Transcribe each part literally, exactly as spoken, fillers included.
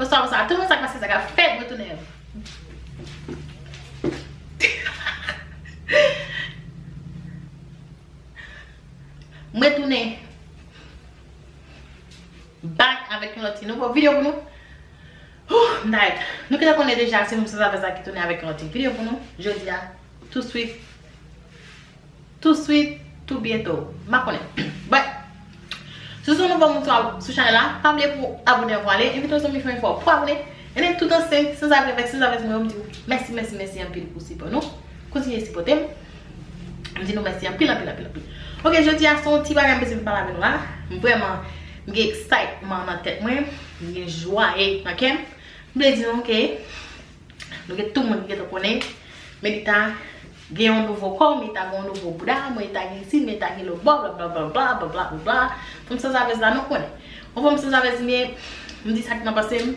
Bonswa, bonswa. Tout moun sa k pase, sa k ap fèt, mwen tounen. Mwen tounen back avèk yon lòt ti nouvo videyo pou nou. Huh, m tired. Nou gentan konnen deja se moun sanzavèz la ki tounen avèk yon lòt ti videyo pou nou jodi a. Tou swit. Tou swit, tou byento. M pa konnen. But, si w se yon nouvo moun sou, sou chanèl la, pa bliye pou abòne avè ale, envite yon zanmi, fè yon efò pou abòne. And then tout ansyen, sanzavèz, sanzavèz mwen yo, m di w mèsi, mèsi, mèsi anpil pou sipò nou. Kontinye sipòte m. M di nou mèsi anpil, anpil, anpil, anpil. Ok, jodi a se yon ti bagay m bezwen pale avè nou la. M vrèman, m gen excitement nan tèt mwen. M gen jwaye nan kè m. M vle di nou ke nou gen tout moun ki gentan konnen Melita gen yon nouvo kò, Melita gen yon nouvo bouda, Melita gen isi, Melita gen lòtbò, bla, bla, bla. Fanm sanzavèz la, nou konnen. Yon fanm sanzavèz m ye, m di sa ki nan panse m,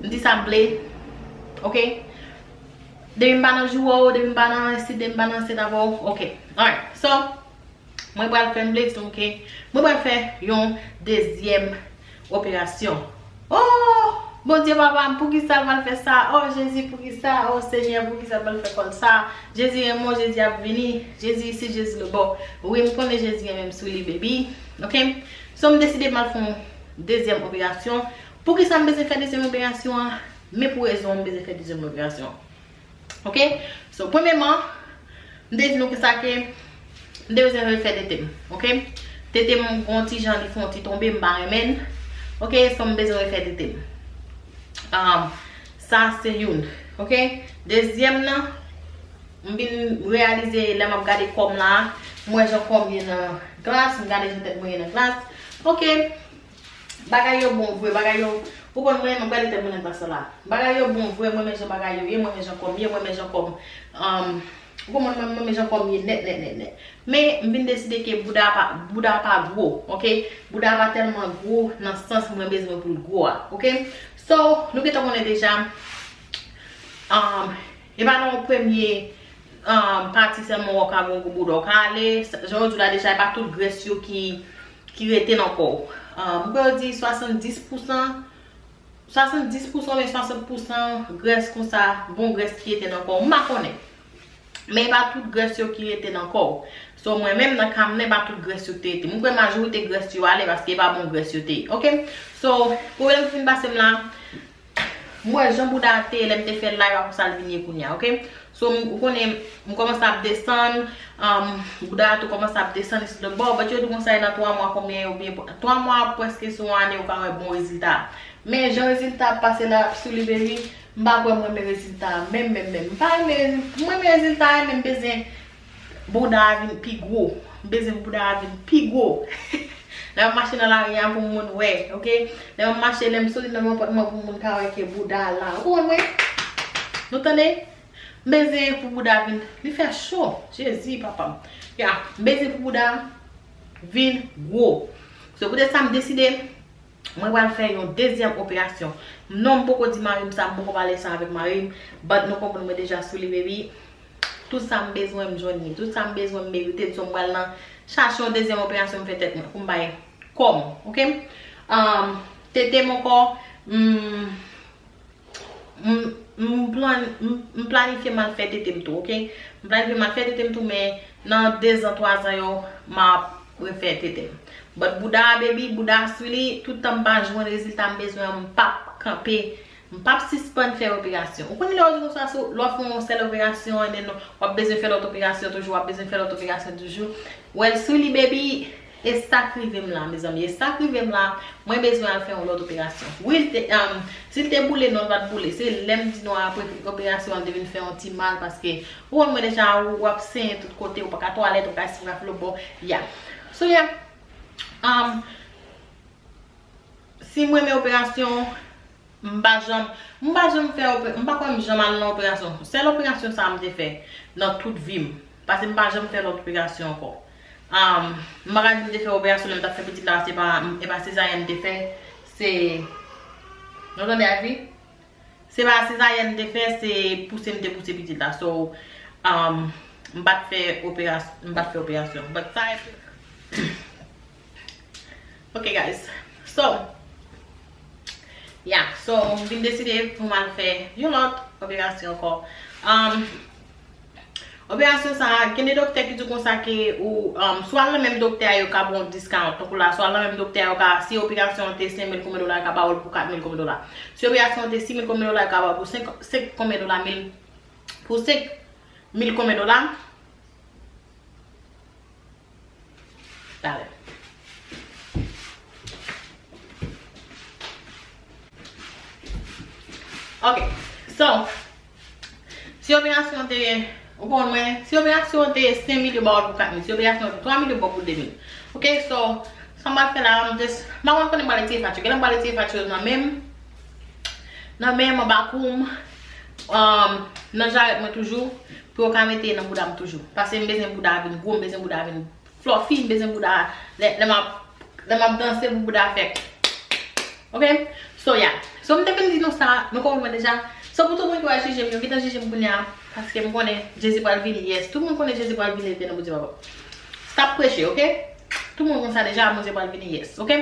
m di sa m vle. Ok? Depi m pa nan jou w, depi m pa nan isi, depi m pa nan set avè w. Ok. Alright. So, mwen pral fè, m vle di nou ke mwen pral fè yon dezyèm operasyon. Oh! Bondye papa m, poukisa l pral fè sa? Oh Jezi, poukisa? Oh Senyè, poukisa l pral fè kò l sa? Jezi renmen w, Jezi ap vini. Jezi isit, Jezi lòtbò. Wi, m konnen Jezi renmen m sou li, baby. Ok? So, m deside m al fè yon dezyèm operasyon. Poukisa m bezwen fè dezyèm operasyon an? Men pou rezon m bezwen fè dezyèm operasyon. Ok? So, premyèman, m te di nou konsa ke m te bezwen refè tete m. Ok? Tete m gon ti jan li fè yon ti tonbe, m pa renmen l. Ok? So, m bezwen refè tete m. Um, sa se youn. Ok? Dezyèm nan, m vin reyalize lè m ap gade kò m la, m wè jan kò m ye nan glas, m gade jan tèt mwen ye nan glas. Ok? Bagay yo bon vre, bagay yo, ou konn mwen, mwen pral tèt mwen nan glas la. Bagay yo bon vre, mwen renmen jan bagay yo ye, mwen renmen jan kò m ye, mwen renmen jan kò m, um, ou konn mwen, mwen renmen jan kò m ye nèt, nèt, nèt, nèt. Men, m vin deside ke bouda pa, bouda pa gwo, ok? Bouda pa tèlman gwo nan sans mwen bezwen pou l gwo a, ok? So, nou gentan konnen deja, um, e pa nan yon premye, um, pati sèlman w ka gen yon gwo bouda, w ka ale, jan yo di w la deja, e pa tout grès yo ki ki rete nan kò w. Ah, m kwè yo di swasanndis pousan, swasanndis pousan oubyen swasant pousan grès konsa, bon grès ki rete nan kò w. M pa konnen. Men e pa tout grès yo ki rete nan kò w. So, mwen menm, nan ka m nan, e pa tout grès yo ki te rete. M kwè majorite grès yo ale paske e pa bon grès yo te ye. Ok? So, pwoblèm ki vin pase m la, m wè jan bouda a te ye lè m te fè l la, e pa konsa l vin ye kounye a, ok? So, m, ou konnen, m kòmanse ap desann, um, bouda a tou kòmanse ap desann isit lòtbò, but yo di konsa e nan twa mwa konbyen yo byen, twa mwa prèske sou yon ane ou ka wè bon rezilta. Men jan rezilta ap pase la sou li, baby, m pa kwè m renmen rezilta a menm, menm, menm. M pa renmen rezil-, m renmen rezilta a, men m bezwen bouda a vin pi gwo. M bezwen bouda a vin pi gwo. Lè m ap mache nan lari a pou moun wè, ok? Lè m ap mache, lè m soti nan nenpòt mwen pou moun ka wè ke bouda a la. Ou konprann mwen? Nou tande? M bezwen pou bouda vin. Li fè cho. Jezi, papa m. Ya, m bezwen pou bouda vin gwo. So, poutèt sa, m deside, mwen pral fè yon dezyèm operasyon. Non, m poko di mari m sa, m poko pale sa avèk mari m. But nou konprann mwen deja sou li, baby. Tout sa m bezwen, m jwenn li. Tout sa m bezwen, m merite l. So, m pral nan chache yon dezyèm operasyon, m fè tèt mwen, pou m bay kò m, ok? Um, tete m ankò, m, m, m plan-, m, m planifye m al fè tete m tou, ok? M planifye m al fè tete m tou, men nan dezan, twazan yo, m ap refè tete m. But bouda a, baby, bouda a sou li, tout tan m pa jwenn rezilta m bezwen an, m p ap kanpe. M p ap sispann fè operasyon. Ou konnen lè yo di konsa, lè w fè yon sèl operasyon, and then w ap bezwen fè lòt operasyon toujou, w ap bezwen fè lòt operasyon toujou. Well, sou li, baby, e sa k rive m la, mezanmi, e sa k rive m la, mwen bezwen al fè yon lòt operasyon. Wi, l te, um, si l te boule, non, l pa t boule. Se lè m di nou apre operasyon an, l te vin fè yon ti mal, paske ou konn mwen deja, ou, w ap senyen tout kote, ou pa ka twalèt, ou pa ka eswif lòtbò. Ya. So, ya. Um, si m renmen operasyon, M pa janm, m pa janm fè opè-, m pa kwè m janm al nan operasyon. Sèl operasyon sa a m te fè nan tout vi m. Paske m pa janm fè lòt operasyon ankò. Um, m pa ka di m te fè operasyon lè m t ap fè pitit la, se pa, e pa sezaryèn m te fè, se, nou tande, Ivy? Se pa sezaryèn m te fè, se pouse m te pouse pitit la. So, um, m pa t fè operas-, m pa t fè operasyon. But sa, Ok, guys. So, Ya, so, m vin deside pou m al fè yon lòt operasyon ankò. Um, operasyon sa a, gen de doktè ki di konsa ke ou, um, swa al nan menm doktè a, yo ka ba w discount. Tankou la, swa al nan menm doktè a, yo ka, si operasyon an te senk mil konbyen dola, yo ka ba w l pou kat mil konbyen dola. Si operasyon an te sis mil konbyen dola, yo ka ba w l pou senk, senk konbyen dola, mil, pou senk mil konbyen dola. Talè. Ok. So, si operasyon te, ou konn mwen, si operasyon te senk mil, yo ba w l pou kat mil. Si operasyon te twa mil, yo ba w pou de mil. Ok, so, sa m pral fè la, m just, m pa konn konnen m pral retire fach yo. Genlè m pral retire fach yo nan men m, nan men m, anba kou m, um, nan jarèt mwen toujou, pou yo ka mete nan bouda m toujou. Paske m bezwen bouda a vin gwo, m bezwen bouda a vin fluffy, m bezwen bouda a, lè, lè m ap, lè m ap danse pou bouda a fè. Ok? So, yeah. So, m te vin di nou sa, nou konprann mwen deja. So, pou tout moun ki pral jije m, yo gentan jije m kounye a, paske m konnen Jezi pral vini, yes. Tout moun konnen Jezi pral vini, etènèl Bondye papa. Stop preche, ok? Tout moun konn sa deja, Bondye pral vini, yes, ok?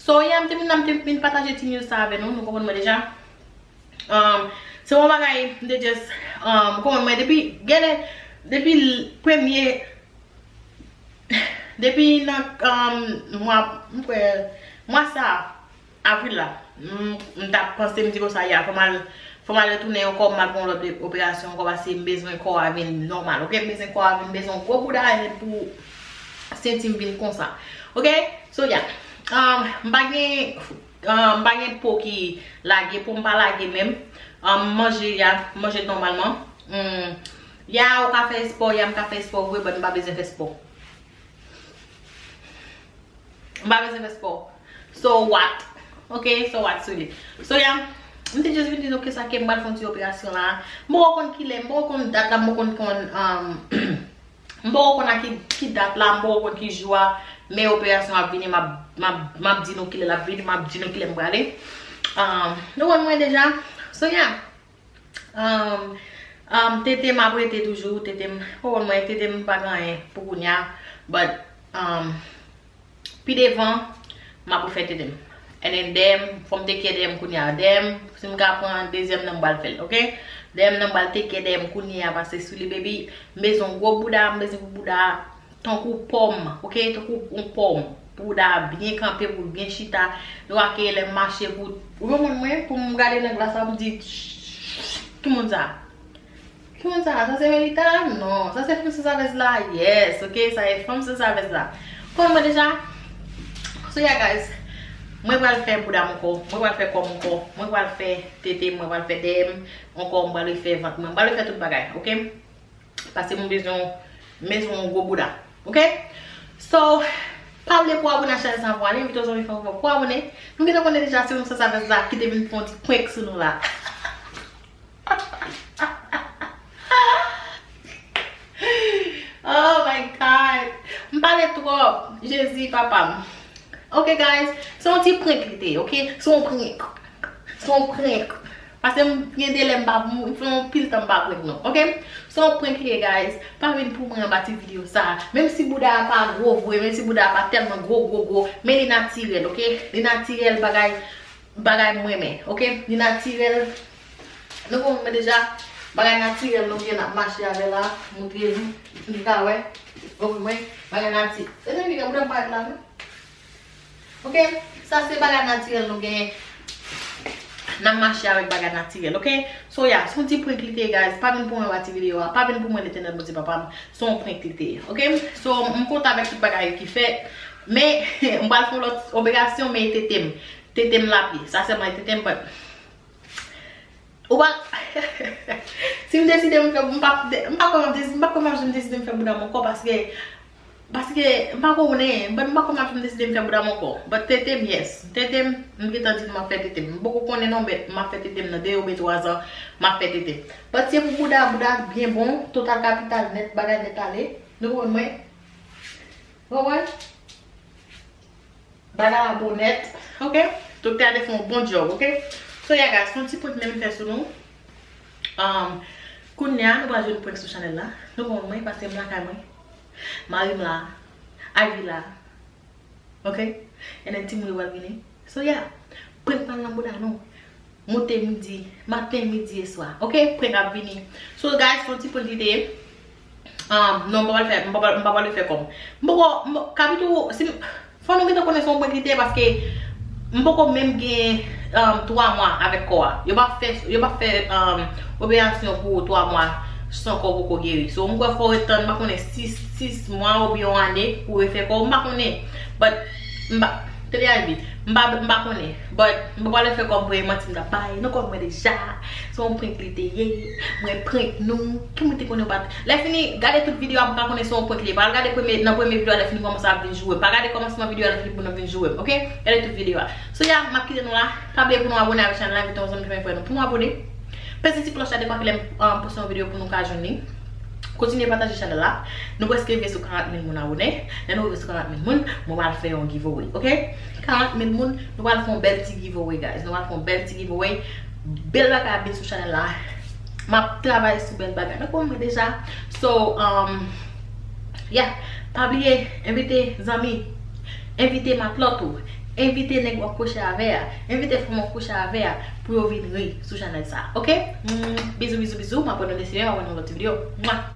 So, yeah, m te vin la, m te vin pataje ti news sa avè nou, nou konprann mwen deja. Um, se yon bagay, m te just, um, konprann mwen, depi, genlè, depi l-, premye, depi nan, um, mwa, m kwè, mwa sa, avril la, m, m t ap panse, m di konsa, ya, fò m al, fò m al retounen ankò, m al fè yon lòt operasyon ankò, paske m bezwen kò a vin nòmal, ok? M bezwen kò a vin, m bezwen yon gwo bouda, e pou senti m vin konsa, ok? So, ya, um, m pa gen, um, m pa gen po ki lage, po m pa lage menm, um, manje, ya, manje nòmalman. Hmm. Ya, ou ka fè espò, ya, m ka fè espò vre, but m pa bezwen fè espò. M pa bezwen fè spò. So what? Ok, so what, sweetie? So, yeah, m te just vin di nou ke sa ke m pral fè yon ti operasyon la. M poko konn kilè, m poko konn dat la, m poko konn, um, m poko konn a ki, ki dat la, m poko konn ki jou a, men operasyon ap vini, m ap, m ap, m ap di nou kilè l ap vini, m ap di nou kilè m prale. Um, nou konn mwen deja. So, yeah. Um, um, tete m ap rete toujou, tete m, ou konn mwen, tete m pa gen anyen pou kounye a, but, um, pi devan, m ap refè tete m. And then dèyè m, fò m teke dèyè m kounye a. Dèyè m, si m ka pran dezyèm nan, m pral fè l, ok? Dèyè m nan, m pral teke dèyè m kounye a, pase sou li, baby. M bezwen gwo bouda, m bezwen pou bouda tankou pòm, ok? Tankou yon pòm. Pou bouda a byen kanpe, pou l byen chita. Yo ake lè m mache pou, ou konprann mwen, pou m gade nan glas la, m di, ki moun sa? Ki moun sa? Sa se Melita? Non. Sa se fanm sansavèz la? Yes, ok, sa se fanm sansavèz la. Konn mwen deja? So, yeah, guys, mwen pral fè bouda m ankò, mwen pral fè kò m ankò, mwen pral fè tete m, mwen pral fè dèyè m ankò, mwen pral refè vant mwen, mwen pral refè tout bagay, ok? Paske m bezwen, m bezwen yon gwo bouda. Ok? So, pa bliye pou abone ak chanèl sa, pou ale envite yon zanmi fè yon pou abone. Nou gentan konnen deja se yon sansavèz la ki te vin fè yon ti prank sou nou la. Oh my God. M pale twòp. Jezi, papa m. Ok, guys, se yon ti prank li te ye, ok? Se yon prank. Se yon prank. Paske m gen de lè m pa, m fè yon pil tan m pa prank nou, ok? Se yon prank li ye, guys. Pa vin pou mwen anba ti videyo sa. Menm si bouda a pa gwo vre, menm si bouda a pa tèlman gwo, gwo, gwo, men li natirèl, ok? Li natirèl, bagay, bagay m renmen, ok? Li natirèl. Nou konn mwen deja, bagay natirèl nou gen, n ap mache avè la, montre nou, nou ka wè, ok, mwen, bagay nati-, e nan li gen bouda m parèt la, non? Ok? Sa se bagay natirèl nou genyen. N ap mache avèk bagay natirèl, ok? So, yeah, se yon ti prank li te ye, guys. Pa vin pou mwen anba ti videyo a. Pa vin pou mwen, Letènèl Bondye papa m. Se yon prank li te ye, ok? So, m kontan avèk tout bagay ki fèt. Men, m pral fè yon lòt operasyon, men e tete m. Tete m l ap ye. Sa sèlman e tete m, but Ou pa, si m deside m fè, m pa, m pa kwè m ap desi-, m pa kwè m ap janm deside m fè bouda m ankò, paske, paske m pa konnen, but m pa kwè m ap janm deside m fè bouda m ankò. But tete m, yes. Tete m, m gentan di nou m ap fè tete m. M poko konnen non, but m ap fè tete m nan de oubyen twa zan, m ap fè tete m. But se pou bouda, bouda byen bon, total kapital nèt, bagay nèt ale. Nou konprann mwen? Ou konprann? Bagay la bon nèt, ok? Doktè a te fè yon bon djòb, ok? So, yeah, guys, se yon ti prank menm fè sou nou. Um, kounye a, nou pral jwenn prank sou chanèl la. Nou konn mwen, paske m lakay mwen. Mari m la. Ivy la. Ok? And then timoun yo pral vini. So, yeah. Prank pa nan bouda nou. Moute midi, maten, midi e swa. Ok, prank ap vini. So guys, se yon ti prank li te ye. Um, non, m pa pral fè, m pa pral, m pa pral fè kòm. M poko, m, kapito, si m, fò nou gentan konnen se yon prank li te ye paske m poko menm gen um, twa mwa avèk kò a. Yo pa fè, yo pa fè um, operasyon pou twa mwa san kò poko geri. So, m kwè fò w ret tann, m pa konnen, sis, sis mwa oubyen yon ane pou refè kò w, m pa konnen. But, m pa, tande Ivy, m pa, m pa konnen. But, m pa pral fè kòm pou e manti m t ap bay. Nou konn mwen deja. Se yon prank li te ye. Mwen prank nou. Ki moun te konnen w pa t. Lè fini, gade tout videyo a pou ka konnen se yon prank li ye. Pa al gade premye, nan premye videyo a, lè fini kòmanse ap vin joure. Pa gade kòmansman videyo a, lè fini pou nou vin joure m, ok? Gade tout videyo a. So, yeah, m ap kite nou la. Pa bliye pou nou abòne avèk chanèl la, envite yon zanmi, fanmi, frè nou pou nou abòne. Peze ti klòch la dekwa ke lè m um, poste yon videyo pou nou ka jwenn li. Kontinye pataje chanèl la. Nou prèske rive sou karant mil moun abòne. Lè nou rive sou karant mil moun, mwen pral fè yon giveaway, ok? Karant mil moun, nou pral fè yon bèl ti giveaway, guys. Nou pral fè yon bèl ti giveaway. Bèl bagay ap vin sou chanèl la. M ap travay sou bèl bagay. Nou konn mwen deja. So, um, yeah. Pa bliye, envite zanmi, envite matlòt ou, envite nèg w ap kouche avè a, envite fanm w ap kouche avè a pou yo vin ri sou chanèl sa. Ok? Mm, bizou, bizou, bizou. M ap wè nou nan lòt videyo. Mwa!